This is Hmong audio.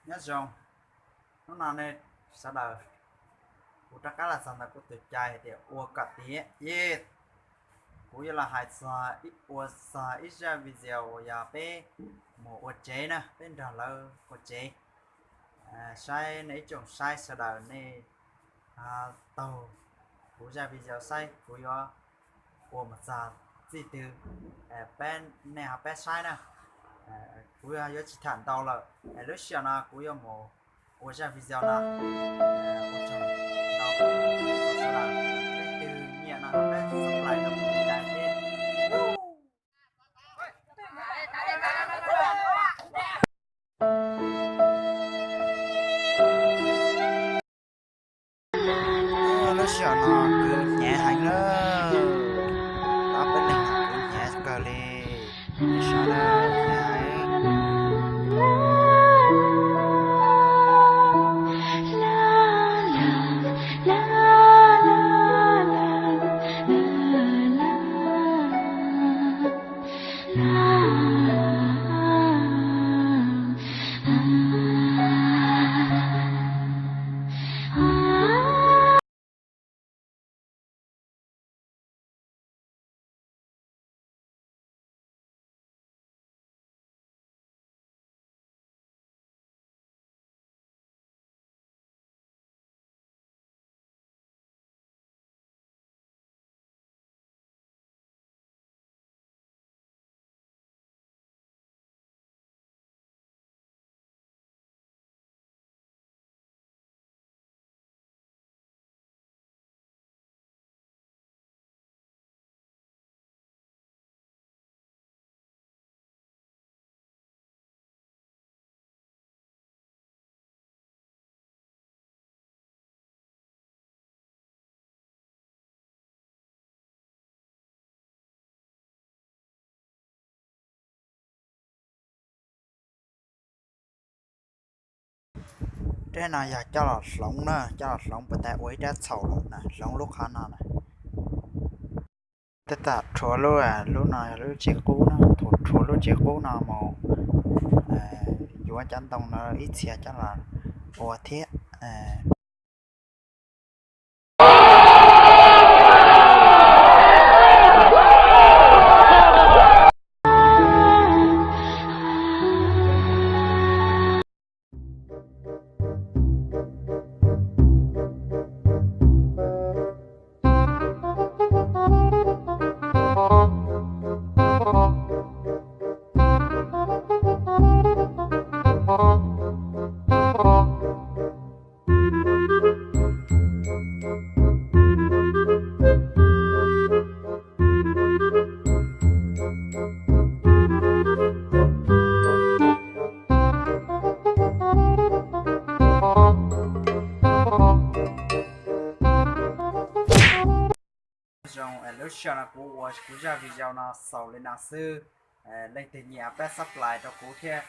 Nyob zoo, hnub no nej sawv daws, kuv rov qab los txog ntawm kuv tus cai hais tias ua kom tiav. Kuv yuav los hais txog ib, ua txog ib zaj video uas yog peb mus ua tsev na, peb nrog lawv ua tsev. Saib nej ib tsoom saib sawv daws nej taug kuv zaj video saib kuv yuav ua mus txog txij twg, peb, nej ho peb saib na. Kuv yuav tsis tham ntau lawm, lub sij hawm no kuv yuav mus ua zaj video no. Ua tsaug ntau, sawv daws, leej twg nyiam no peb subscribe no kuv cais thiab. Lub sij hawm no kuv hnyav heev na, ob peb leeg no kuv hnyav kawg li, sawv daws hnyav heev. Tej no yog coj los hloov na, coj los hloov puas tas ua ib rab txhaum lawm na, hloov lub qhov no na. Tab tom rhuav lub, lub no yog lub tsev qub na, rhuav lub tsev qub no mus yuav cov ntoo no ib txhia coj los ua thiab. Zoo, lub sij hawm no kuv ua kuv zaj video no xaus li no xwb. Leej twg nyiam pab subscribe rau kuv thiab.